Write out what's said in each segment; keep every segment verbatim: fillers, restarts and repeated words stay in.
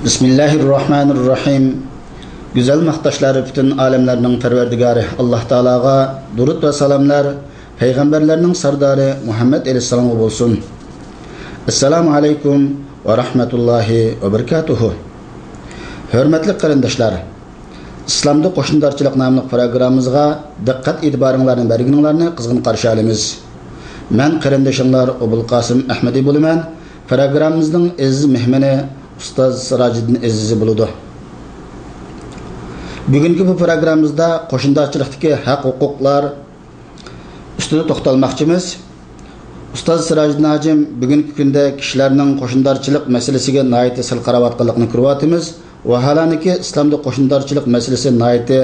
بىسمىللاھىررەھمانىررەھىم. گۈزەل ماختاشلار پۈتۈن ئالەملەرنىڭ پەرۋەردىگارى ئاللاھ تائالاغا، دۇرۇت ۋە سالاملار پەيغەمبەرلەرنىڭ ساردارى مۇھەممەد ئەلەيھىسسالامغا بولسۇن. ئەسسالامۇ ئەلەيكۇم ۋە رەھمەتۇللاھى ۋە بەرىكاتۇھۇ. ھۆرمەتلىك قېرىنداشلار، ئىسلامدا قوشنىدارچىلىق ناملىق پروگراممىمىزغا دىققەت ئېتىبارىڭلارنى بەرگىنىڭلارنى قىزغىن قارشى ئالىمىز. مەن قېرىندىشىڭلار ئوبۇلقاسىم ئەھمىدى بولىمەن. پروگراممىمىزنىڭ ئەزىز مېھمىنى ئۇستاز سىراجىدىن ئەزىزى بولىدۇ. بۈگۈنكى بۇ پروگراممىمىزدا قوشنىدارچىلىقتىكى ھەق-ھوقۇقلار ئۈستىدە توختالماقچىمىز. ئۇستاز سىراجىدىن ھاجىم، بۈگۈنكى كۈندە كىشىلەرنىڭ قوشنىدارچىلىق مەسىلىسىگە ناھايىتى سەل قاراۋاتقانلىقىنى كۆرۈۋاتىمىز. ۋەھالەنكى، ئىسلامدا قوشنىدارچىلىق مەسىلىسى ناھايىتى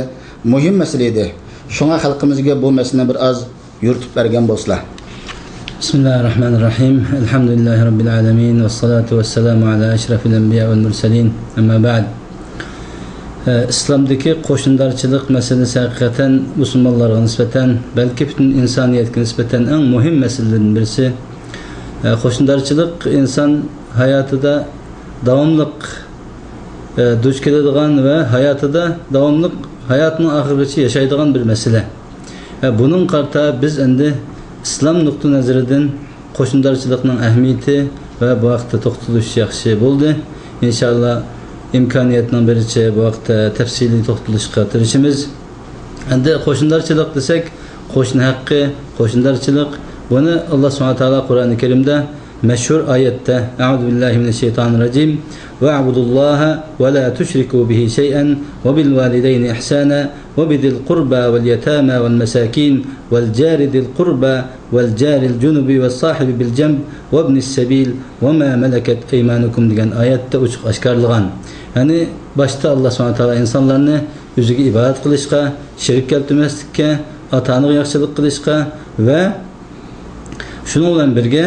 مۇھىم مەسىلە ئىدى. شۇڭا خەلقىمىزگە بۇ مەسىلىنى بىر ئاز يورۇتۇپ بەرگەن بولسىلا. بىسمىللاھىررەھمانىررەھىم. ئەلھەمدۇلىللاھى رەببىل ئالەمىن. ۋەسسالاتۇ ۋەسسالامۇ ئالا ئەشرەفىل ئەنبىيا ۋەل مۇرسەلىن. ئەمما بەئد. ئە، ئىسلامدىكى قوشنىدارچىلىق مەسىلىسى ھەقىقەتەن مۇسۇلمانلارغا نىسبەتەن، بەلكى پۈتۈن ئىنسانىيەتكە نىسبەتەن ئەڭ مۇھىم مەسىلىلەردىن بىرسى. ئە، قوشنىدارچىلىق ئىنسان ھاياتىدا داۋاملىق، ئە، دۇچ كېلىدىغان ۋە ھاياتىدا داۋاملىق ھاياتىنىڭ ئاخىرىغىچە ياشايدىغان بىر مەسىلە. ئە، بۇنىڭغا قارىتا بىز ئەمدى ئىسلام نۇقتىئى نەزىرىدىن قوشنىدارچىلىقنىڭ ئەھمىيىتى ۋە بۇ ھەقتە توختىلىش ياخشى بولدى. ئىنشائاللا، ئىمكانىيەتنىڭ بېرىچە بۇ ھەقتە تەپسىلىي توختىلىشقا تىرىشىمىز. ئەمدى قوشنىدارچىلىق دېسەك، قوشنا ھەققى، قوشنىدارچىلىق، بۇنى ئاللا سۇبھانەھۇ ۋە تائالا قۇرئانى كەرىمدە مەشھۇر ئايەتتە، أعوذ بالله من الشيطان الرجيم، واعبدوا الله ولا تشركوا به شيئا وبالوالدين إحسانا وبذي القربى واليتامى والمساكين والجار ذي القربى والجار الجنب والصاحب بالجنب وابن السبيل وما ملكت أيمانكم دېگەن ئايەتتە ئوچۇق ئاشكارىلىغان. يەنى باشتا ئاللا سۇبھانەھۇ ۋە تائالا ئىنسانلارنى ئۆزىگە ئىبادەت قىلىشقا، شېرىك كەلتۈرمەسلىككە، ئاتا-ئانىغا ياخشىلىق قىلىشقا ۋە شۇنىڭ بىلەن بىرگە،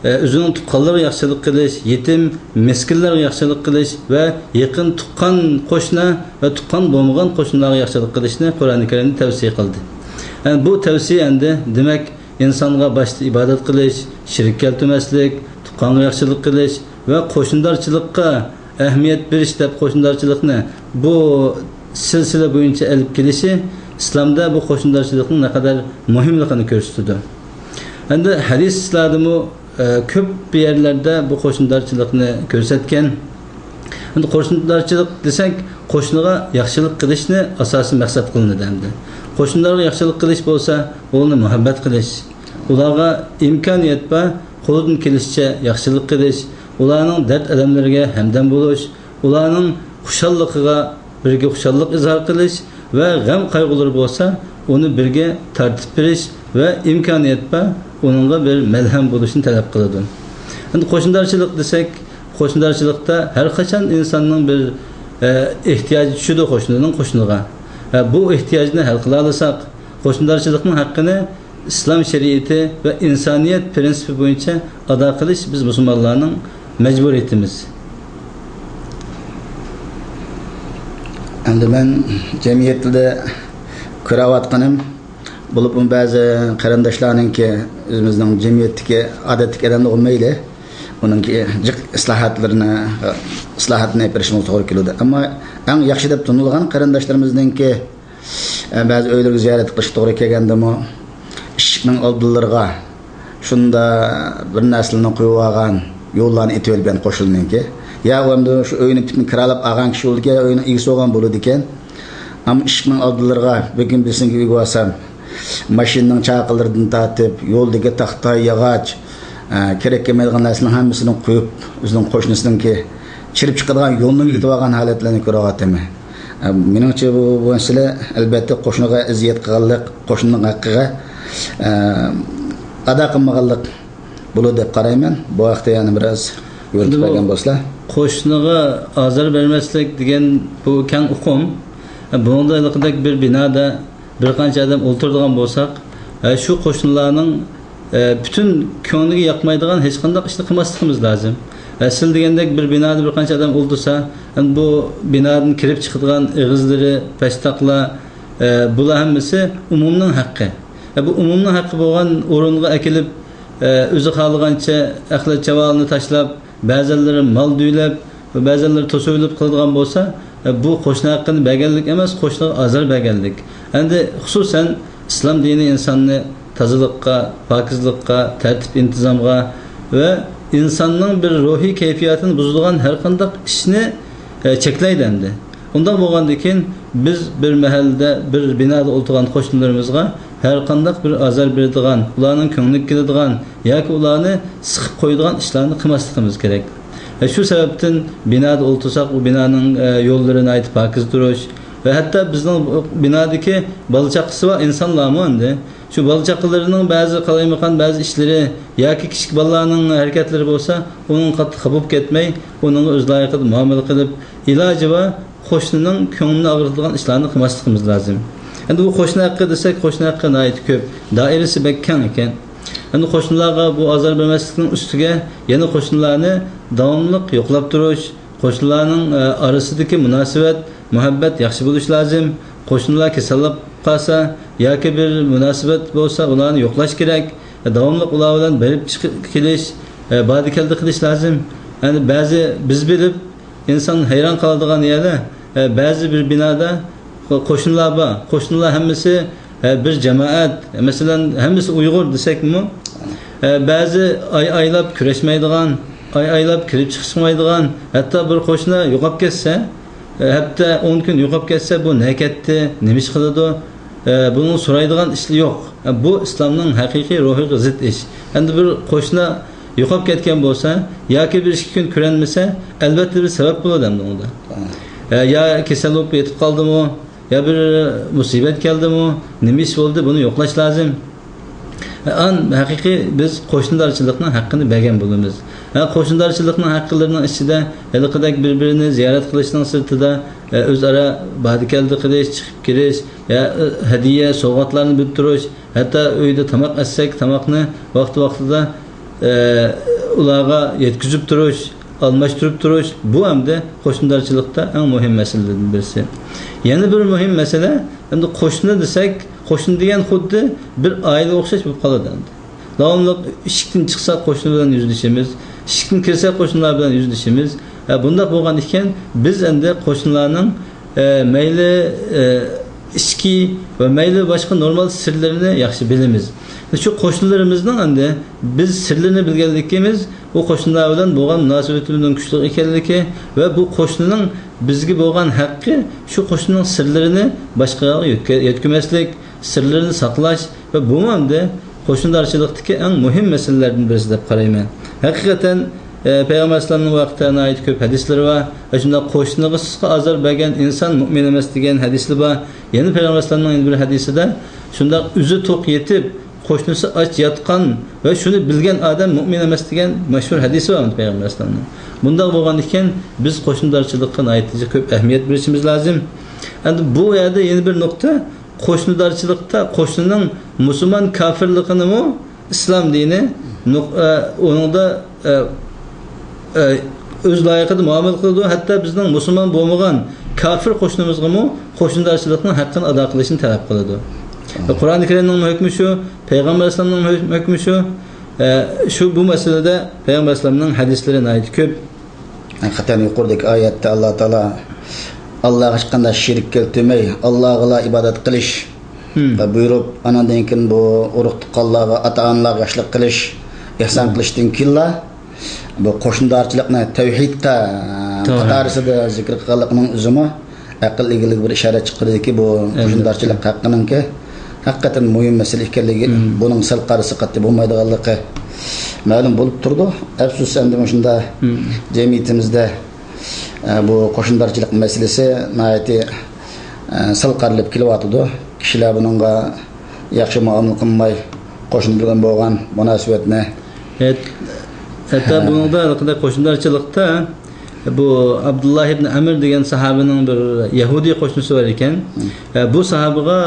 ئە، ئۆزىنىڭ تۇغقانلىرىغا ياخشىلىق قىلىش، يېتىم، مىسكىنلەرگە ياخشىلىق قىلىش ۋە يېقىن تۇغقان قوشنا ۋە تۇغقان بولمىغان قوشنىلارغا ياخشىلىق قىلىشنى قۇرئانى كەرىمدە تەۋسىيە قىلدى. يەنى بۇ تەۋسىيە ئەمدى، دېمەك، ئىنسانغا باشتا ئىبادەت قىلىش، شېرىك كەلتۈرمەسلىك، تۇغقانغا ياخشىلىق قىلىش ۋە قوشنىدارچىلىققا ئەھمىيەت بېرىش دەپ قوشنىدارچىلىقنى بۇ سىلسىلە بويىچە ئېلىپ كېلىشى ئىسلامدا بۇ قوشنىدارچىلىقنىڭ نەقەدەر مۇھىملىقىنى كۆرسىتىدۇ. ئەمدى ھەدىسلەردىمۇ، ئە، كۆپ يەرلەردە بۇ قوشنىدارچىلىقنى كۆرسەتكەن. ئەمدى قوشنىدارچىلىق دېسەك، قوشنىغا ياخشىلىق قىلىشنى ئاساسىي مەقسەت قىلىنىدۇ ئەمدى. قوشنىلارغا ياخشىلىق قىلىش بولسا، ئۇلارنى مۇھەببەت قىلىش، ئۇلارغا ئىمكانىيەت بار، قولىدىن كېلىشىچە ياخشىلىق قىلىش، ئۇلارنىڭ دەرد-ئەلەملىرىگە ھەمدەم بولۇش، ئۇلارنىڭ خۇشاللىقىغا بىرگە خۇشاللىق ئىزھار قىلىش ۋە غەم-قايغۇلىرى بولسا، ئۇنى بىرگە تارتىپ بېرىش ۋە ئىمكانىيەت بار، ئۇنىڭغا بىر مەلھەم بولۇشنى تەلەپ قىلىدۇ. ئەمدى قوشنىدارچىلىق دېسەك، قوشنىدارچىلىقتا ھەر قاچان ئىنساننىڭ بىر، ئە، ئېھتىياجى چۈشىدۇ قوشنىنىڭ قوشنىغا. ئە، بۇ ئېھتىياجنى ھەل قىلالىساق، قوشنىدارچىلىقنىڭ ھەققىنى ئىسلام شەرىئىتى ۋە ئىنسانىيەت پىرىنسىپى بويىچە ئادا قىلىش بىز مۇسۇلمانلارنىڭ مەجبۇرىيىتىمىز. ئەمدى مەن جەمئىيەتتە كۆرۈۋاتقىنىم، بولۇپمۇ بەزى قېرىنداشلارنىڭكى، ئۆزىمىزنىڭ جەمئىيەتتىكى ئادەتتىكى ئادەملەرگە مەيلى، ئۇنىڭكى جىق ئىسلاھاتلىرىنى، ئىسلاھاتنى ئېلىپ بېرىشىمىز توغرا كېلىدۇ. ئەمما ئەڭ ياخشى دەپ تونۇلغان قېرىنداشلىرىمىزنىڭكى، ئە، بەزى ئۆيلىرىگە زىيارەت قىلىشقا توغرا كەلگەندىمۇ، ئىشىكنىڭ ئالدىلىرىغا شۇنداق بىر نەرسىلەرنى قويۇۋالغان، يوللارنى ئېتىۋېلىپ يەنە قوشنىنىڭكى. يا ئۇ ئەمدى شۇ ئۆينى پۈتۈن كىرالاپ ئالغان كىشى بولىدىكەن، ئۆينىڭ ئىگىسى بولغان بولىدىكەن. ئەمما ئىشىكنىڭ ئالدىلىرىغا بىر كۈن بىرسىنىڭكى ئۆيىگە بارسام، ماشىنىنىڭ چاقىلىرىدىن تارتىپ، يولدىكى تاختا، ياغاچ، ئە، كېرەك كەلمەيدىغان نەرسىنىڭ ھەممىسىنى قويۇپ، ئۆزىنىڭ قوشنىسىنىڭكى چىرىپ چىقىدىغان يولنىمۇ ئېتىۋالغان ھالەتلەرنى كۆرۈۋاتىمەن. ئە، مېنىڭچە بۇ، بۇ مەسىلە ئەلبەتتە قوشنىغا ئەزىيەت قىلغانلىق، قوشنىنىڭ ھەققىگە، ئە، ئادا قىلمىغانلىق بولىدۇ دەپ قارايمەن. بۇ ھەقتە يەنە بىر ئاز يورۇتۇپ بەرگەن بولسىلا. قوشنىغا ئازار بەرمەسلىك دېگەن بۇ كەڭ ئۇقۇم. بۇنىڭدا ھېلىقىدەك بىر بىنادا بىر قانچە ئادەم ئولتۇرىدىغان بولساق، شۇ قوشنىلارنىڭ، پۈتۈن كۆڭلىگە ياقمايدىغان ھېچقانداق ئىشنى قىلماسلىقىمىز لازىم. سىل دېگەندەك بىر بىنادا بىر قانچە ئادەم ئولتۇرسا، بۇ بىنادىن كىرىپ چىقىدىغان ئېغىزلىرى، پەشتاقلار، بۇلار ھەممىسى ئومۇمنىڭ ھەققى. بۇ ئومۇمنىڭ ھەققى بولغان ئورۇنغا ئەكېلىپ، ئۆزى خالىغانچە ئەخلەت چاۋالىنى تاشلاپ، بەزەنلىرى مال دۈيلەپ، بەزىلەر توسۇۋېلىپ قىلىدىغان بولسا، بۇ قوشنا ھەققىنى بەرگەنلىك ئەمەس، قوشنىغا ئازار بەرگەنلىك. ئەمدى خۇسۇسەن ئىسلام دىنى ئىنساننى تازىلىققا، پاكىزلىققا، تەرتىپ-ئىنتىزامغا ۋە ئىنساننىڭ بىر روھىي كەيپىياتىنى بۇزىدىغان ھەر قانداق ئىشنى، ئە، چەكلەيدۇ ئەمدى. ئۇنداق بولغاندىكىن، بىز بىر مەھەللىدە، بىر بىنادا ئولتۇرغان قوشنىلىرىمىزغا ھەر قانداق بىر ئازار بېرىدىغان، ئۇلارنىڭ كۆڭلىگە كېلىدىغان ياكى ئۇلارنى سىقىپ قويىدىغان ئىشلارنى قىلماسلىقىمىز كېرەك. ۋە شۇ سەۋەبتىن بىنادا ئولتۇرساق، ئۇ بىنانىڭ، ئە، يوللىرى ناھايىتى پاكىز تۇرۇش ۋە ھەتتا بىزنىڭ بىنادىكى بالا-چاقىسى بار ئىنسانلارمۇ ئەمدى شۇ بالا-چاقىلىرىنىڭ بەزى قالايمىقان بەزى ئىشلىرى ياكى كىچىك بالىلارنىڭ ھەرىكەتلىرى بولسا، ئۇنىڭغا قاتتىق خاپا بولۇپ كەتمەي، ئۇنىڭغا ئۆز لايىقىدا مۇئامىلە قىلىپ، ئىلاجى بار قوشنىنىڭ كۆڭلىنى ئاغرىتىدىغان ئىشلارنى قىلماسلىقىمىز لازىم. ئەمدى بۇ قوشنا ھەققى دېسەك، قوشنا ھەققى ناھايىتى كۆپ، دائىرىسى بەك كەڭ ئىكەن. ئەمدى قوشنىلارغا بۇ ئازار بەرمەسلىكنىڭ ئۈستىگە يەنە قوشنىلارنى داۋاملىق يوقلاپ تۇرۇش، قوشنىلارنىڭ، ئە، ئارىسىدىكى مۇناسىۋەت، مۇھەببەت ياخشى بولۇشى لازىم. قوشنىلار كېسەللەپ قالسا ياكى بىر مۇناسىۋەت بولسا، ئۇلارنى يوقلاش كېرەك. داۋاملىق ئۇلار بىلەن بېرىپ چىقىپ كېلىش، ئە، باردا-كەلدە قىلىش لازىم. يەنى بەزى بىز بىلىپ ئىنسان ھەيران قالىدىغان يەردە، ئە، بەزى بىر بىنادا قو-، قوشنىلار بار. قوشنىلار ھەممىسى، ئە، بىر جامائەت. مەسىلەن، ھەممىسى ئۇيغۇر دېسەكمۇ، ئە، بەزى ئاي ئايلاپ كۆرۈشمەيدىغان، ئاي ئايلاپ كىرىپ چىقىشمايدىغان، ھەتتا بىر قوشنا يوقاپ كەتسە، ئە، ھەپتە، ئون كۈن يوقاپ كەتسە، بۇ نەگە كەتتى، نېمە ئىش قىلىدۇ؟ ئە، بۇنىڭ سورايدىغان ئىشى يوق. ئە، بۇ ئىسلامنىڭ ھەقىقىي روھىغا زىت ئىش. ئەمدى بىر قوشنا يوقاپ كەتكەن بولسا ياكى بىر ئىككى كۈن كۆرەلمىسە، ئەلۋەتتە بىر سەۋەب بولىدۇ ئەمدى ئۇندا. ئە، يا كېسەل بولۇپ يېتىپ قالدىمۇ، يا بىر مۇسىبەت كەلدىمۇ، نېمە ئىش بولدى، بۇنى يوقلاش لازىم. ئان ھەقىقىي بىز قوشنىدارچىلىقنىڭ ھەققىنى بەرگەن بولىمىز. ھە، قوشنىدارچىلىقنىڭ ھەقلىرىنىڭ ئىچىدە ھېلىقىدەك بىر-بىرىنى زىيارەت قىلىشنىڭ سىرتىدا، ئە، ئۆزئارا باردا-كەلدە قىلىش، چىقىپ كىرىش، يا، ئە، ھەدىيە، سوۋغاتلارنى بېرىپ تۇرۇش، ھەتتا ئۆيدە تاماق ئەتسەك، تاماقنى ۋاقتى-ۋاقتىدا، ئە، ئۇلارغا يەتكۈزۈپ تۇرۇش، ئالماشتۇرۇپ تۇرۇش، بۇ ئەمدى قوشنىدارچىلىقتا ئەڭ مۇھىم مەسىلىلەردىن بىرسى. يەنە بىر مۇھىم مەسىلە، ئەمدى قوشنا دېسەك، قوشنا دېگەن خۇددى بىر ئائىلىگە ئوخشاش بولۇپ قالىدۇ ئەمدى. داۋاملىق ئىشىكتىن چىقساق قوشنا بىلەن يۈزلىشىمىز، ئىشىكتىن كىرسەك قوشنىلار بىلەن يۈزلىشىمىز. ھە، بۇنداق بولغان ئىكەن، بىز ئەمدى قوشنىلارنىڭ، ئە، مەيلى، ئە، ئىچكى ۋە مەيلى باشقا نورمال سىرلىرىنى ياخشى بىلىمىز. شۇ قوشنىلىرىمىزنىڭ ئەمدى بىز سىرلىرىنى بىلگەنلىكىمىز، بۇ قوشنىلار بىلەن بولغان مۇناسىۋىتىمىزنىڭ كۈچلۈك ئىكەنلىكى ۋە بۇ قوشنىنىڭ بىزگە بولغان ھەققى، شۇ قوشنىنىڭ سىرلىرىنى باشقىلارغا يۆتكە-، يەتكۈزمەسلىك، سىرلىرىنى ساقلاش ۋە بۇمۇ ئەمدى قوشنىدارچىلىقتىكى ئەڭ مۇھىم مەسىلىلەردىن بىرسى دەپ قارايمەن. ھەقىقەتەن، ئە، پەيغەمبەر ئەلەيھىسسالامنىڭ ۋاقتىدا ناھايىتى كۆپ ھەدىسلىرى بار. ۋە شۇنداق قوشنىغا ئازار بەرگەن ئىنسان مۇئمىن ئەمەس دېگەن ھەدىسلىرى بار. يەنە پەيغەمبەر ئەلەيھىسسالامنىڭ يەنە بىر ھەدىسىدە، شۇنداق ئۆزى توق يېتىپ، قوشنىسى ئاچ ياتقان ۋە شۇنى بىلگەن ئادەم مۇئمىن ئەمەس دېگەن مەشھۇر ھەدىسى بار پەيغەمبەر ئەلەيھىسسالامنىڭ. بۇنداق بولغان ئىكەن، بىز قوشنىدارچىلىققا ناھايىتى كۆپ ئەھمىيەت بېرىشىمىز لازىم. ئەمدى بۇ يەردە يەنە بىر نۇقتا، قوشنىدارچىلىقتا قوشنىنىڭ مۇسۇلمان كاپىرلىقىنىمۇ ئىسلام دىنى نۇق-، ئە، ئۇنىڭدا، ئە، ئە، ئۆز لايىقىدا مۇئامىلە قىلىدۇ. ھەتتا بىزنىڭ مۇسۇلمان بولمىغان كاپىر قوشنىمىزغىمۇ قوشنىدارچىلىقنىڭ ھەققىنى ئادا قىلىشنى تەلەپ قىلىدۇ. قۇرئان كەرىمنىڭ ھۆكمى شۇ، پەيغەمبەر ئەلەيھىسسالامنىڭ ھۆ-، ھۆكمى شۇ. ئە، شۇ، بۇ مەسىلىدە پەيغەمبەر ئەلەيھىسسالامنىڭ ھەدىسلىرى ناھايىتى كۆپ. ھەقىقەتەن يۇقىرىدىكى ئايەتتە ئاللا تائالا، ئاللاغا ھېچقانداق شېرىك كەلتۈرمەي، ئاللاغىلا ئىبادەت قىلىش، ھىم، بۇيرۇپ، ئاناندىن كېيىن بۇ ئۇرۇق تۇغقانلارغا، ئاتا ئانىلارغا ياخشىلىق قىلىش، ئېھسان، ھىم، قىلىشتىن كېيىنلا، بۇ قوشنىدارچىلىقنى تەۋھىدقا، توغرا، قاتارىسىدا زىكىر قىلغانلىقىنىڭ ئۆزىمۇ ئەقىل ئىگىلىكى بىر ئىشارەت چىقىرىدۇكى، بۇ، ئەلۋەتتە، قوشنىدارچىلىق ھەققىنىڭكى ھەقىقەتەن مۇھىم مەسىلە ئىكەنلىكى، مم، بۇنىڭ سەل قارىسا قەتئىي بولمايدىغانلىقى مەلۇم بولۇپ تۇرىدۇ. ئەپسۇس، ئەمدى مۇشۇنداق، مم، جەمئىيىتىمىزدە، ئە، بۇ قوشنىدارچىلىق مەسىلىسى ناھايىتى، ئە، سەل قارىلىپ كېلىۋاتىدۇ. كىشىلەر بۇنىڭغا ياخشى مۇئامىلە قىلماي، قوشنا بىلەن بولغان مۇناسىۋەتنى، ھەت-، ھەتتا، ھە، بۇنىڭدا ھېلىقىدەك قوشنىدارچىلىقتا بۇ ئابدۇللا ئىبن ئەمر دېگەن ساھابىنىڭ بىر يەھۇدىي قوشنىسى بار ئىكەن. ھىم. ئە، بۇ ساھابىغا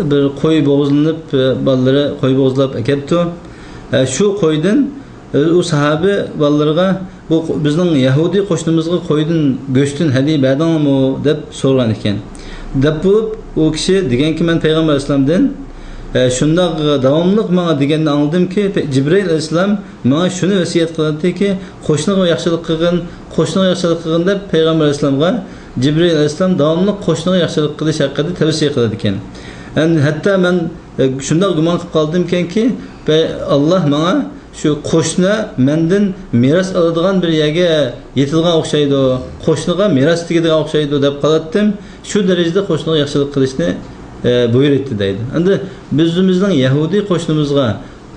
بىر قوي بوغۇزلىنىپ، ئە، بالىلىرى قوي بوغۇزلاپ ئەكەپتۇ. ئە، شۇ قويدىن، ئە، ئۇ ساھابى بالىلىرىغا، «بۇ قو-، بىزنىڭ يەھۇدىي قوشنىمىزغا قويدىن، گۆشتىن ھەدىيە بەردىڭمۇ؟» دەپ سورىغان ئىكەن. دەپ بولۇپ، ئۇ كىشى دېگەنكى، مەن پەيغەمبەر ئەلەيھىسسالامدىن ئە، شۇنداق داۋاملىق ماڭا دېگەننى ئاڭلىدىمكى، پە-، جىبرىئىل ئەلەيھىسسالام ماڭا شۇنى ۋەسىيەت قىلاتتىكى، «قوشنىغا ياخشىلىق قىلغىن، قوشنىغا ياخشىلىق قىلغىن» دەپ پەيغەمبەر ئەلەيھىسسالامغا جىبرىئىل ئەلەيھىسسالام داۋاملىق قوشنىغا ياخشىلىق قىلىش ھەققىدە تەۋسىيە قىلىدىكەن. ھەتتا مەن، ئە، شۇنداق گۇمان قىلىپ قالدىمكەنكى، پە-، ئاللا ماڭا شۇ قوشنا مەندىن مىراس ئالىدىغان بىر يەرگە يېتىدىغان ئوخشايدۇ، قوشنىغا مىراس تېگىدىغان ئوخشايدۇ دەپ قالاتتىم. شۇ دەرىجىدە قوشنىغا ياخشىلىق قىلىشنى، ئە، بۇيرۇيتتى دەيدۇ. ئەمدى بىز ئۆزىمىزنىڭ يەھۇدىي قوشنىمىزغا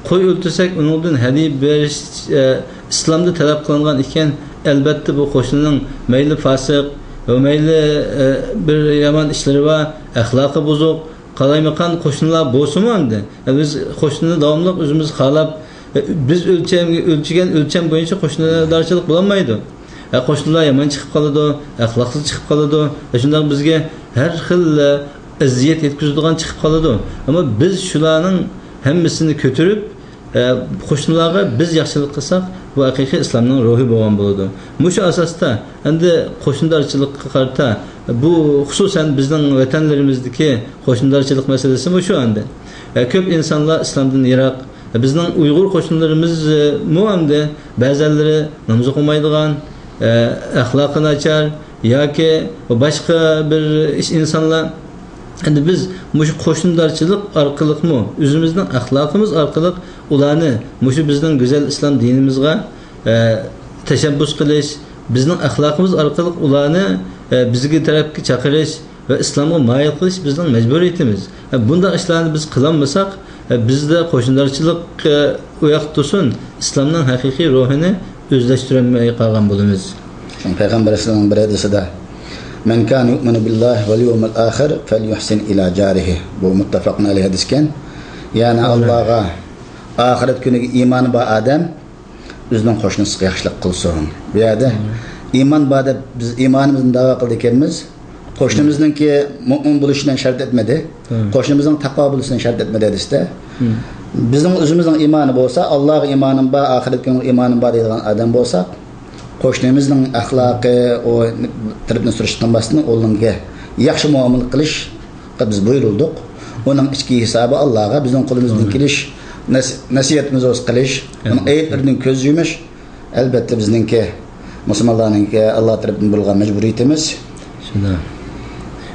قوي ئۆلتۈرسەك، ئۇنىڭدىن ھەدىيە بېرىش، ئە، ئىسلامدا تەلەپ قىلىنغان ئىكەن. ئەلبەتتە، بۇ قوشنىنىڭ مەيلى فاسىق ۋە مەيلى، ئە، بىر يامان ئىشلىرى بار، ئەخلاقى بۇزۇق، قالايمىقان قوشنىلار بولسىمۇ ئەمدى، ئە، بىز قوشنىنى داۋاملىق ئۆزىمىز خالاپ، ئە، بىز ئۆلچەمگە، ئۆلچىگەن ئۆلچەم بويىچە قوشنىدارچىلىق بولالمايدۇ. ئە، قوشنىلار يامان چىقىپ قالىدۇ، ئەخلاقسىز چىقىپ قالىدۇ. ئە، شۇنداق بىزگە ھەر خىل، ئە، ئەزىيەت يەتكۈزىدىغان چىقىپ قالىدۇ. ئەمما بىز شۇلارنىڭ ھەممىسىنى كۆتۈرۈپ، ئە، قوشنىلارغا بىز ياخشىلىق قىلساق، بۇ ھەقىقىي ئىسلامنىڭ روھى بولغان بولىدۇ. مۇشۇ ئاساستا ئەمدى قوشنىدارچىلىققا قارىتا، بۇ خۇسۇسەن بىزنىڭ ۋەتەنلىرىمىزدىكى قوشنىدارچىلىق مەسىلىسىمۇ شۇ ئەمدى. ئە، كۆپ ئىنسانلار ئىسلامدىن يىراق. بىزنىڭ ئۇيغۇر قوشنىلىرىمىزمۇ ئەمدى بەزەنلىرى ناماز ئوقۇمايدىغان، ئە، ئەخلاقى ناچار ياكى باشقا بىر ئىش ئىنسانلار. ئەمدى بىز مۇشۇ قوشنىدارچىلىق ئارقىلىقمۇ، ئۆزىمىزنىڭ ئەخلاقىمىز ئارقىلىق ئۇلارنى مۇشۇ بىزنىڭ گۈزەل ئىسلام دىنىمىزغا، ئە، تەشەببۇس قىلىش، بىزنىڭ ئەخلاقىمىز ئارقىلىق ئۇلارنى، ئە، بىزگە تەرەپكە چاقىرىش ۋە ئىسلامغا مايىل قىلىش بىزنىڭ مەجبۇرىيىتىمىز. ئە، بۇنداق ئىشلارنى بىز قىلالمىساق، ئە، بىزدە قوشنىدارچىلىق، ئە، ئۇ ياقتا تۇرسۇن، ئىسلامنىڭ ھەقىقىي روھىنى ئۆزلەشتۈرەلمەي قالغان بولىمىز. شۇڭا پەيغەمبەر ئەلەيھىسسالامنىڭ بىر ھەدىسىدە، «مەن كانە يۇئمىنۇ بىللاھى ۋەل يەۋمىل ئاخىر فەليۇھسىن ئىلا جارىھى.» بۇ مۇتتەفەقۇن ئەلەيھى ھەدىسكەن. يەنى ئاللاغا، ئاخىرەت كۈنىگە ئىمانى بار ئادەم ئۆزىنىڭ قوشنىسىغا ياخشىلىق قىلسۇن. بۇ يەردە ئىمان بار دەپ بىز ئىمانىمىزنى دەۋا قىلىدىكەنمىز. قوشنىمىزنىڭكى مۇئمىن بولۇشىنى شەرت ئەتمىدى. قوشنىمىزنىڭ تەقۋا بولۇشىنى شەرت ئەتمىدى ھەدىستە. بىزنىڭ ئۆزىمىزنىڭ ئىمانى بولسا، ئاللاغا ئىمانىم بار، ئاخىرەت كۈنىگە ئىمانىم بار دەيدىغان ئادەم بولساق، قوشنىمىزنىڭ ئەخلاقى، ئۇ تەرەپتىن سۈرۈشتىن قالماستىن، ئۇنىڭغا ياخشى مۇئامىلە قىلىشقا بىز بۇيرۇلدۇق. ئۇنىڭ ئىچكى ھېسابى ئاللاغا بىزنىڭ قولىمىزدىن كېلىش، نەس-، نەسىھەتىمىزنى قىلىش، ئۇنىڭ ئەيىبلىرىدىن كۆز يۇمۇش، ئەلبەتتە، بىزنىڭكى، مۇسۇلمانلارنىڭكى ئاللا تەرىپىدىن بولغان مەجبۇرىيىتىمىز. شۇنداق.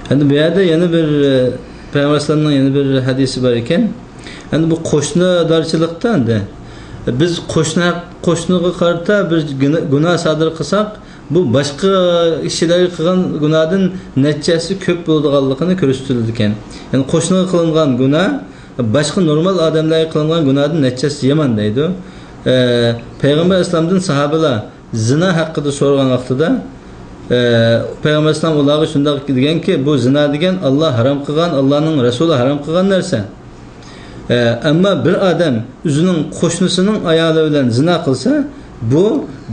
ئەمدى بۇ يەردە يەنە بىر، ئە، پەيغەمبەر ئەلەيھىسسالامنىڭ يەنە بىر ھەدىسى بار ئىكەن. ئەمدى بۇ قوشنىدارچىلىقتا ئەمدى بىز قوشنا-، قوشنىغا قارىتا بىر گۇنا-، گۇناھ سادىر قىلساق، بۇ باشقا كىشىلەرگە قىلغان گۇناھدىن نەچچە ھەسسە كۆپ بولىدىغانلىقىنى كۆرسىتىلىدىكەن. يەنى قوشنىغا قىلىنغان گۇناھ باشقا نورمال ئادەملەرگە قىلىنغان گۇناھدىن نەچچە ھەسسە يامان دەيدۇ. ئە، پەيغەمبەر ئەلەيھىسسالامدىن ساھابىلار زىنا ھەققىدە سورىغان ۋاقتىدا، ئە، پەيغەمبەر ئەلەيھىسسالام ئۇلارغا شۇنداق دېگەنكى، بۇ زىنا دېگەن ئاللا ھارام قىلغان، ئاللانىڭ رەسۇلى ھارام قىلغان نەرسە. ئە، ئەمما بىر ئادەم ئۆزىنىڭ قوشنىسىنىڭ ئايالى بىلەن زىنا قىلسا، بۇ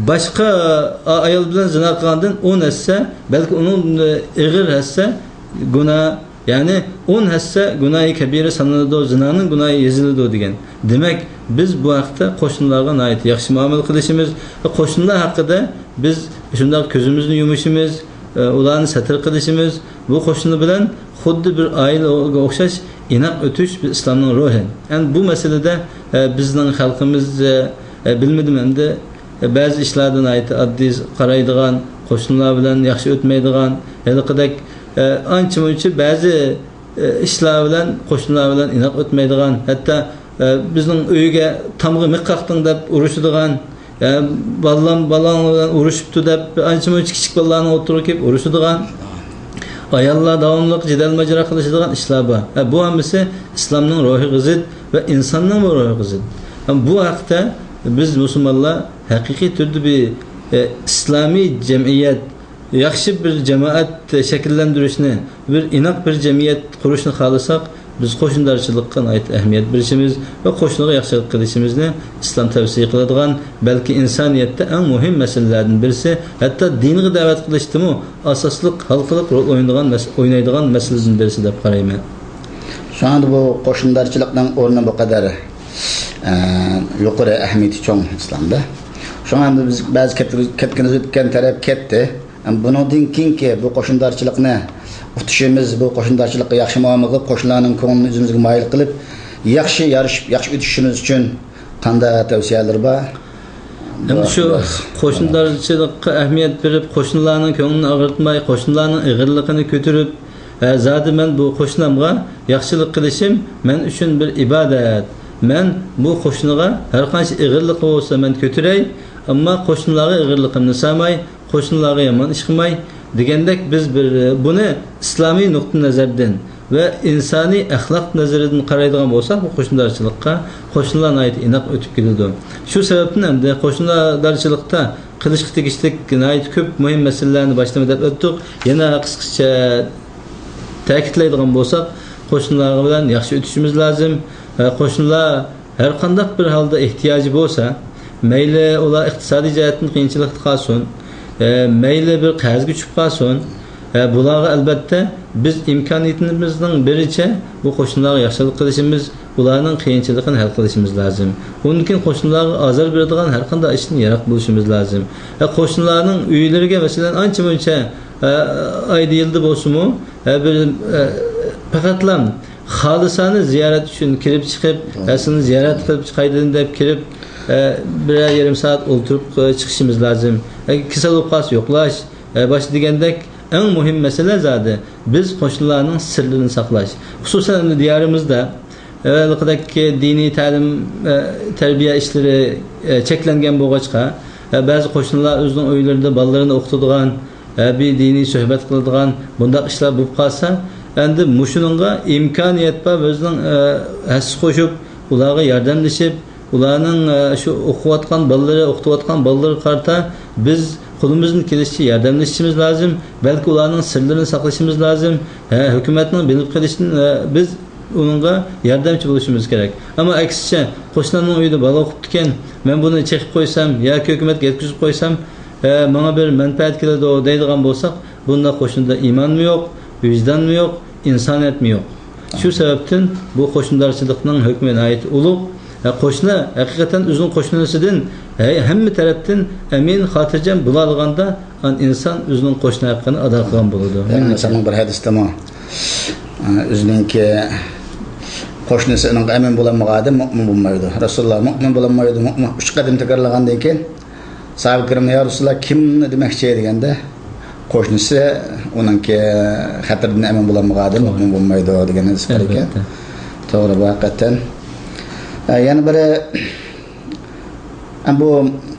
باشقا ئا-، ئايال بىلەن زىنا قىلغاندىن ئون ھەسسە، بەلكى ئۇنىڭ، ئە، ئېغىر ھەسسە گۇناھ، يەنى ئون ھەسسە گۇناھى كەبىرە سانىلىدۇ، زىنانىڭ گۇناھى يېزىلىدۇ دېگەن. دېمەك، بىز بۇ ھەقتە قوشنىلارغا ناھايىتى ياخشى مۇئامىلە قىلىشىمىز، قوشنىلار ھەققىدە بىز شۇنداق كۆزىمىزنى يۇمۇشىمىز، ئۇلارنى سەتر قىلىشىمىز، بۇ قوشنا بىلەن خۇددى بىر ئائىلىگە ئوخشاش ئىناق ئۆتۈش بىر ئىسلامنىڭ روھى. ئەمدى بۇ مەسىلىدە، ئە، بىزنىڭ خەلقىمىز، ئە، ئە، بىلمىدىم ئەمدى، ئە، بەزى ئىشلاردا ناھايىتى ئاددىي قارايدىغان، قوشنىلار بىلەن ياخشى ئۆتمەيدىغان، ھېلىقىدەك، ئە، ئانچە-مۇنچە بەزى، ئە، ئىشلار بىلەن، قوشنىلار بىلەن ئىناق ئۆتمەيدىغان، ھەتتا، ئە، بىزنىڭ ئۆيگە تامغا مىخ قاقتىڭ دەپ ئۇرۇشىدىغان، ئە، بالام، بالاڭ بىلەن ئۇرۇشۇپتۇ دەپ، بىر ئانچە-مۇنچە كىچىك بالىلارنىڭ ئوتتۇرىغا كېلىپ ئۇرۇشىدىغان، ئاياللار داۋاملىق جېدەل-ماجىرا قىلىشىدىغان ئىشلار بار. ئە، بۇ ھەممىسى ئىسلامنىڭ روھىغا زىت ۋە ئىنساننىڭمۇ روھىغا زىت. ئە، بۇ ھەقتە بىز مۇسۇلمانلار ھەقىقىي تۈردە بىر، ئە، ئىسلامىي جەمئىيەت، ياخشى بىر جامائەت شەكىللەندۈرۈشنى، بىر ئىناق بىر جەمئىيەت قۇرۇشنى خالىساق، بىز قوشنىدارچىلىققا ناھايىتى ئەھمىيەت بېرىشىمىز ۋە قوشنىغا ياخشىلىق قىلىشىمىزنى ئىسلام تەۋسىيە قىلىدىغان، بەلكى ئىنسانىيەتتە ئەڭ مۇھىم مەسىلىلەردىن بىرسى، ھەتتا دىنغا دەۋەت قىلىشتىمۇ ئاساسلىق ھالقىلىق رول ئوينىدىغان مەس-، ئوينايدىغان مەسىلىدىن بىرسى دەپ قارايمەن. شۇڭا بۇ قوشنىدارچىلىقنىڭ ئورنى بۇ قەدەر، ئە، يۇقىرى، ئەھمىيىتى چوڭ ئىسلامدا. شۇڭا ئەمدى بىز بەزى كەت-، كەتكىنىمىز ئۆتكەن تەرەپ كەتتى. ئەمما بۇنىڭدىن كېيىنكى بۇ قوشنىدارچىلىقنى ئۇتۇشىمىز، بۇ قوشنىدارچىلىققا ياخشى مۇئامىلە قىلىپ، قوشنىلارنىڭ كۆڭلىنى ئۆزىمىزگە مايىل قىلىپ، ياخشى يارىشىپ، ياخشى ئۆتۈشىمىز ئۈچۈن قانداق تەۋسىيەلىرى بار؟ ئەمدى شۇ قوشنىدارچىلىققا ئەھمىيەت بېرىپ، قوشنىلارنىڭ كۆڭلىنى ئاغرىتماي، قوشنىلارنىڭ ئېغىرلىقىنى كۆتۈرۈپ، ھە، زادى مەن بۇ قوشنامغا ياخشىلىق قىلىشىم مەن ئۈچۈن بىر ئىبادەت. مەن بۇ قوشنىغا ھەرقانچە ئېغىرلىقى بولسا مەن كۆتۈرەي، ئەمما قوشنىلارغا ئېغىرلىقىمنى سالماي، قوشنىلارغا يامان ئىش قىلماي دېگەندەك، بىز بىر، بۇنى ئىسلامىي نۇقتىئىنەزەردىن ۋە ئىنسانىي ئەخلاق نەزىرىدىن قارايدىغان بولساق، بۇ قوشنىدارچىلىققا قوشنىلار ناھايىتى ئىناق ئۆتۈپ كېتىدۇ. شۇ سەۋەبتىن ئەمدى قوشنىدارچىلىقتا قىلىشقا تېگىشلىك ناھايىتى كۆپ مۇھىم مەسىلىلەرنى باشلىما دەپ ئۆتتۇق. يەنە قىسقىچە تەكىتلەيدىغان بولساق، قوشنىلار بىلەن ياخشى ئۆتۈشىمىز لازىم. ھە، قوشنىلار ھەر قانداق بىر ھالدا ئېھتىياجى بولسا، مەيلى ئۇلار ئىقتىسادىي جەھەتتىن قىيىنچىلىقتا قالسۇن، ئە، مەيلى بىر قەرزگە چۈشۈپ قالسۇن، ئە، بۇلارغا ئەلۋەتتە بىز ئىمكانىيىتىمىزنىڭ بىرىچە بۇ قوشنىلارغا ياخشىلىق قىلىشىمىز، ئۇلارنىڭ قىيىنچىلىقىنى ھەل قىلىشىمىز لازىم. ئۇندىن كېيىن قوشنىلارغا ئازار بېرىدىغان ھەر قانداق ئىشتىن يىراق بولۇشىمىز لازىم. ئە، قوشنىلارنىڭ ئۆيلىرىگە، مەسىلەن، ئانچە-مۇنچە، ئە، ئايدا-يىلدا بولسىمۇ، ئە، بىر، ئە، پەقەتلا خالىسانە زىيارەت ئۈچۈن كىرىپ چىقىپ، توغرا. ھە، سىلىنى زىيارەت قىلىپ چىقايدىن دەپ كىرىپ، ئە، بىرەر يېرىم سائەت ئولتۇرۇپ، ئە، چىقىشىمىز لازىم. ئە، كېسەل بولۇپ قالسا يوقلاش، ئە، باشقا دېگەندەك ئەڭ مۇھىم مەسىلە زادى بىز قوشنىلارنىڭ سىرلىرىنى ساقلاش. خۇسۇسەن، ئەمدى دىيارىمىزدا ئەۋۋەلقىدەك دىنىي تەلىم، ئە، تەربىيە ئىشلىرى، ئە، چەكلەنگەن بولغاچقا، ئە، بەزى قوشنىلار ئۆزىنىڭ ئۆيلىرىدە بالىلىرىنى ئوقۇتىدىغان، ھە، بىر دىنىي سۆھبەت قىلىدىغان بۇنداق ئىشلار بولۇپ قالسا، ئەمدى مۇشۇنىڭغا ئىمكانىيەت بار، ئۆزىنىڭ، ئە، ھەسسە قوشۇپ، ئۇلارغا ياردەملىشىپ، ئۇلارنىڭ، ئە، شۇ ئوقۇۋاتقان بالىلىرى، ئوقۇتۇۋاتقان بالىلىرىغا قارىتا بىز قولىمىزدىن كېلىشىچە ياردەملىشىشىمىز لازىم. بەلكى ئۇلارنىڭ سىرلىرىنى ساقلىشىمىز لازىم. ھە، ھۆكۈمەتنىڭ بىلىپ قېلىشىدىن، ئە، بىز ئۇنىڭغا ياردەمچى بولۇشىمىز كېرەك. ئەمما ئەكسىچە، قوشنامنىڭ ئۆيىدە بالا ئوقۇپتىكەن، مەن بۇنى چېقىپ قويسام ياكى ھۆكۈمەتكە يەتكۈزۈپ قويسام، ئە، ماڭا بىر مەنپەئەت كېلىدۇ دەيدىغان بولساق، بۇنداق قوشنىدا ئىمانمۇ يوق، ۋىجدانمۇ يوق، ئىنسانىيەتمۇ يوق. شۇ سەۋەبتىن بۇ قوشنىدارچىلىقنىڭ ھۆكمى ناھايىتى ئۇلۇغ. ھە، قوشنا ھەقىقەتەن ئۆزىنىڭ قوشنىسىدىن ھە-، ھەممە تەرەپتىن ئەمىن، خاتىرجەم بولالىغاندا، ئان ئىنسان ئۆزىنىڭ قوشنا ھەققىنى ئادا قىلغان بولىدۇ. يەنى مېنىڭچە. سەننىڭ بىر ھەدىستىمۇ، ئە، ئۆزىنىڭكى قوشنىسى ئۇنىڭغا ئەمىن بولالمىغان ئادەم مۆمىن بولمايدۇ. رەسۇلۇللا مۆمىن بولالمايدۇ، مۆمىن، ئۈچ قېتىم تەكرارلىغاندىن كېيىن، ساھابە كىرام، يا رەسۇلۇللا، كىمنى دېمەكچى دېگەندە، قوشنىسى ئۇنىڭكى خەتىرىدىن ئەمىن بولالمىغان ئادەم مۆمىن بولمايدۇ دېگەن ھەدىس بار ئىكەن. ئەلۋەتتە. توغرا، بۇ ھەقىقەتەن. ئە، يەنە بىرى، ئە، بۇ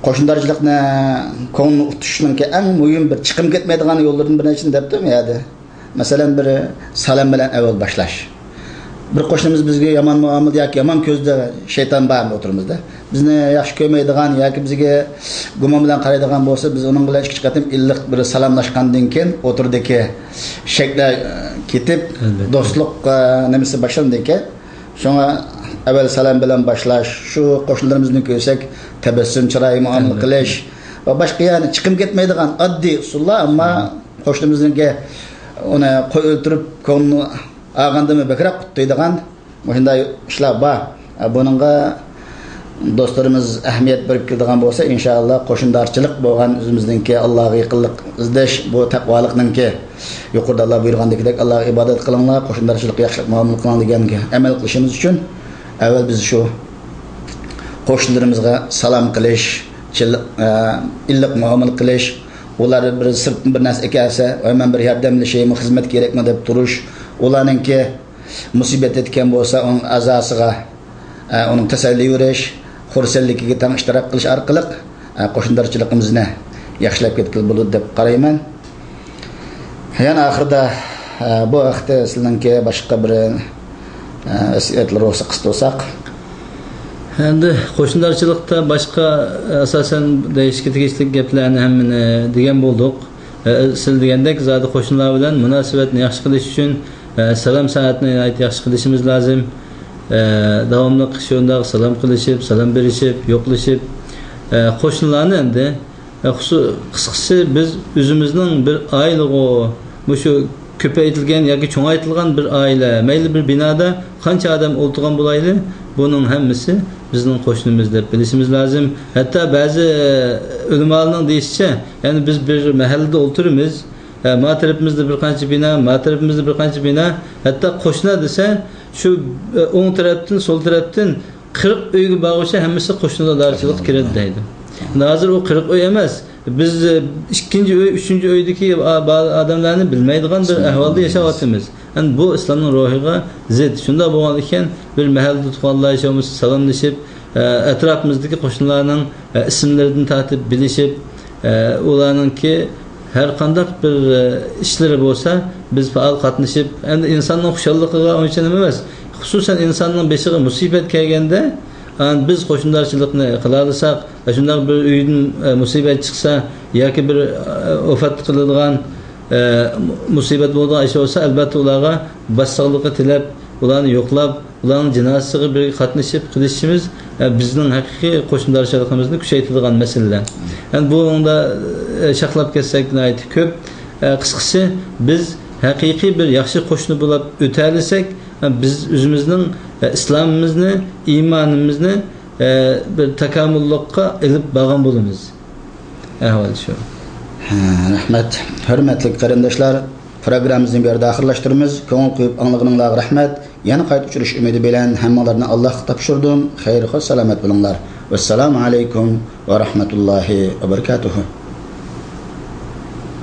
قوشنىدارچىلىقنى كۆڭۈلنى ئۇتۇشنىڭكى ئەڭ مۇھىم بىر چىقىم كەتمەيدىغان يوللىرىدىن بىر نەرسىنى دەپتۇ يەردە. مەسىلەن، بىر سالام بىلەن ئەۋۋەل باشلاش. بىر قوشنىمىز بىزگە يامان مۇئامىلە ياكى يامان كۆزدە شەيتان بار ئوتتۇرىمىزدا. بىزنى ياخشى كۆرمەيدىغان ياكى بىزگە گۇمان بىلەن قارايدىغان بولسا، بىز ئۇنىڭ بىلەن ئىككى قېتىم ئىللىق بىر سالاملاشقاندىن كېيىن، ئوتتۇرىدىكى شەكلەر، ئە، كېتىپ، ئەلۋەتتە. دوستلۇق، ئە، نېمىسى باشلاندىكەن. شۇڭا ئەۋۋەل سالام بىلەن باشلاش، شۇ قوشنىلىرىمىزنى كۆرسەك، تەبەسسۇم چىراي مۇئامىلە، ئەلۋەتتە، قىلىش ۋە باشقا، يەنى چىقىم كەتمەيدىغان ئاددىي ئۇسۇللار، ئەمما قوشنىمىزنىڭكى ئۇنى قوي ئۆلتۈرۈپ، كۆڭلىنى ئالغاندىمۇ بەكرەك قۇتلىيدىغان مۇشۇنداق ئىشلار بار. بۇنىڭغا دوستلىرىمىز ئەھمىيەت بېرىپ كېلىدىغان بولسا، ئىنشائاللا، قوشنىدارچىلىق بولغان ئۆزىمىزنىڭكى ئاللاغا يېقىنلىق ئىزدەش، بۇ تەقۋالىقنىڭكى يۇقىرىدا ئاللا بۇيرۇغاندىكىدەك، ئاللاغا ئىبادەت قىلىڭلار، قوشنىدارچىلىققا ياخشىلىق مۇئامىلە قىلىڭ دېگەنگە ئەمەل قىلىشىمىز ئۈچۈن، ئەۋۋەل بىز شۇ قوشنىلىرىمىزغا سالام قىلىش، چىل-، ئە، ئىللىق مۇئامىلە قىلىش، ئۇلار بىر سىرتتىن بىر نەرسە ئەكەلسە، ۋاي، مەن بىر ياردەملىشەيمۇ، خىزمەتكە كېرەكمۇ دەپ تۇرۇش، ئۇلارنىڭكى مۇسىبەت يەتكەن بولسا، ئۇنىڭ ئەزاسىغا، ئە، ئۇنىڭ تەسەللى بېرىش، خۇرسەنلىكىگە تەڭ ئىشتىراك قىلىش ئارقىلىق، ئە، قوشنىدارچىلىقىمىزنى ياخشىلاپ كەتكىلى بولىدۇ دەپ قارايمەن. يەنە ئاخىرىدا، ئە، بۇ ھەقتە سىلىنىڭكى باشقا بىر، ئە، ۋەسىيەتلىرى بولسا قىستۇرساق. ئەمدى قوشنىدارچىلىقتا باشقا، ئاساسەن، دېيىشكە تېگىشلىك گەپلەرنى ھەممىنى دېگەن بولدۇق. ئە، سىز دېگەندەك، زادى قوشنىلار بىلەن مۇناسىۋەتنى ياخشى قىلىش ئۈچۈن، ئە، سالام سائەتنى ناھايىتى ياخشى قىلىشىمىز لازىم. ئە، داۋاملىق شۇنداق سالام قىلىشىپ، سالام بېرىشىپ، يوقلىشىپ، ئە، قوشنىلارنى ئەمدى، ئە، خۇسۇ-، قىسقىسى، بىز ئۆزىمىزنىڭ بىر ئائىلىغۇ، مۇشۇ كۆپەيتىلگەن ياكى چوڭايتىلغان بىر ئائىلە، مەيلى بىر بىنادا قانچە ئادەم ئولتۇرغان بولايلى، بۇنىڭ ھەممىسى بىزنىڭ قوشنىمىز دەپ بىلىشىمىز لازىم. ھەتتا بەزى، ئە، ئۆلىمالارنىڭ دېيىشىچە، يەنى بىز بىر مەھەللىدە ئولتۇرىمىز، ھە، ما تەرىپىمىزدە بىر قانچە بىنا، ما تەرىپىمىزدە بىر قانچە بىنا، ھەتتا قوشنا دېسە، شۇ، ئە، ئوڭ تەرەپتىن، سول تەرەپتىن قىرىق ئۆيگە بارغۇچە ھەممىسى قوشنىلار دائىرىچىلىكىگە كىرىدۇ دەيدۇ. ئەمدى ھازىر ئۇ قىرىق ئۆي ئەمەس، بىز، ئە، ئىككىنچى ئۆي، ئۈچىنچى ئۆيدىكى ئا-، با-، ئادەملەرنى بىلمەيدىغان بىر ئەھۋالدا ياشاۋاتىمىز. ئەمدى بۇ ئىسلامنىڭ روھىغا زىت. شۇنداق بولغان ئىكەن، بىر مەھەللىدە تۇغانلار ياشىمىسا سالاملىشىپ، ئە، ئەتراپىمىزدىكى قوشنىلارنىڭ، ئە، ئىسىملىرىدىن تارتىپ بىلىشىپ، ئە، ئۇلارنىڭكى ھەر قانداق بىر، ئە، ئىشلىرى بولسا، بىز پائال قاتنىشىپ، ئەمدى ئىنساننىڭ خۇشاللىقىغا ئۇنچە نېمە ئەمەس. خۇسۇسەن، ئىنساننىڭ بېشىغا مۇسىبەت كەلگەندە، ئان بىز قوشنىدارچىلىقنى قىلالىساق، شۇنداق بىر ئۆيدىن، ئە، مۇسىبەت چىقسا ياكى بىر، ئە، ۋاپات قىلىدىغان، ئە، مۇسىبەت بولىدىغان ئىش بولسا، ئەلبەتتە ئۇلارغا باشساغلىقى تىلەپ، ئۇلارنى يوقلاپ، ئۇلارنىڭ جىنازىسىغا بىرگە قاتنىشىپ قىلىشىمىز، ئە، بىزنىڭ ھەقىقىي قوشنىدارچىلىقىمىزنى كۈچەيتىدىغان مەسىلىلەر. ئەمدى بۇنىڭدا، ئە، شاخلاپ كەتسەك ناھايىتى كۆپ. ئە، قىسقىسى، بىز ھەقىقىي بىر ياخشى قوشنا بولۇپ ئۆتەلىسەك، ئە، بىز ئۆزىمىزنىڭ، ئە، ئىسلامىمىزنى، ئىمانىمىزنى، ئە، بىر تاكامۇللۇققا ئېلىپ بارغان بولىمىز. ئەھۋال شۇ. ھە، رەھمەت. ھۆرمەتلىك قېرىنداشلار، پروگراممىمىزنى بۇ يەردە ئاخىرلاشتۇرىمىز. كۆڭۈل قويۇپ ئاڭلىغىنىڭلارغا رەھمەت. يەنە قايتا ئۇچرىشىش ئۈمىدى بىلەن ھەممىڭلارنى ئاللاھقا تاپشۇردۇم. خەير خوش سالامەت بولۇڭلار. ۋەسسالامۇ ئەلەيكۇم ۋە رەھمەتۇللاھى ۋە بەرىكاتۇھۇ.